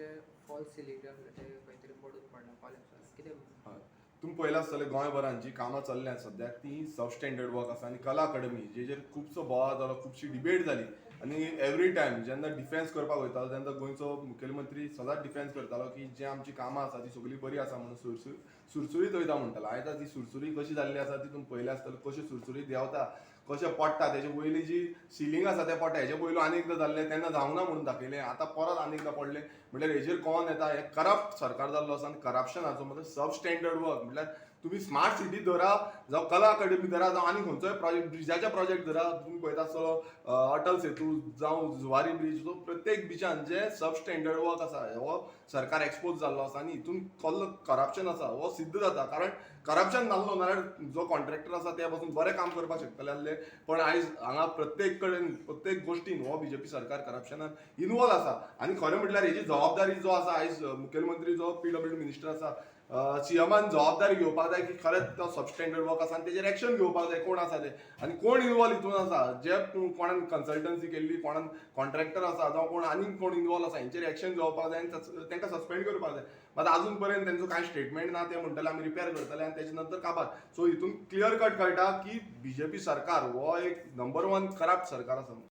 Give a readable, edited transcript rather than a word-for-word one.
जे falls ceiling जे आसले ते खंय तरी मोडून पडला, कॉलेप्स जाला, कितें? हय. तुमी पळयलां आसतलें, गोंयभरान जी कामां चल्ल्यात सद्याक ती सब स्टँडर्ड वर्क आसा. आनी कला अकाडमी जेचेर खुबसो बोवाळ जालो, खुबशी डिबेट जाली आनी एवरी टायम जेन्ना डिफेन्स करपाक वयतालो तेन्ना गोंयचो मुखेलमंत्री सदांच डिफेन्स करतालो की जे आमची कामां आसा ती सगळीं बरी आसा म्हणून, सुरसुरीत वयता म्हणटालो. आयज ती सुरसुरी कशी जाल्ली आसा ती तुमी पळयलें आसतलें, कशी सुरसुरीत देंवता, कशें पडटा, तेजे वयली जी सिलींग आसा तें पडटा. हेजे पयलू आनी एकदां जाल्लें तेन्ना जावना म्हणून दाखयलें, आतां परत आनी एकदां पडलें. म्हटल्यार हेजेर कोण येता? हें करप्ट सरकार जाल्लो आसा आनी करप्शनाचो म्हणजे सब स्टँडर्ड वर्क म्हटल्यार तुमी स्मार्ट सिटी धरा जावं कला अकाडमी धरा जावं आनी खंयचोय प्रोजेक्ट, ब्रिजाचे प्रोजेक्ट धरा, तुमी पळयता आसतलो अटल सेतू जावं जुवारी ब्रीज, सो प्रत्येक बिचान जे सब स्टँडर्ड वर्क आसा हो सरकार एक्सपोज जाल्लो आसा. आनी हितून कसलो करप्शन आसा हो सिद्ध जाता, कारण करप्शन नासलो नाल्यार जो कॉन्ट्रॅक्टर आसा ते पासून बरें काम करपाक शकतले आसले. पण आयज हांगा प्रत्येक कडेन प्रत्येक गोश्टीन हो बीजेपी सरकार करप्शनान इनवॉल्व आसा. आनी खरें म्हटल्यार हेजी जबाबदारी जो आसा आयज मुखेलमंत्री, जो पीडब्ल्यूडी मिनिस्टर आसा, सीएमान जबाबदारी घेवपाक जाय की खरेंच तो सबस्टँडर्ड वर्क आसा आनी तेजेर एक्शन घेवपाक जाय, कोण आसा ते आनी कोण इनवॉल्व हितून आसा, जे कोणान कन्सल्टन्सी केल्ली, कोणान कॉन्ट्रॅक्टर आसा जावं कोण आनीक कोण इनवॉल्व आसा, हेंचेर एक्शन घेवपाक जाय आनी तांकां सस्पेंड करपाक जाय. मात अजून पर्यंत तेंचो कांय स्टेटमेंट ना. ते म्हणटले आमी रिपेर करतले आनी तेजे नंतर काबार. सो हितून क्लियर कट कळटा की बीजेपी सरकार हो एक नंबर वन करप्ट सरकार आसा.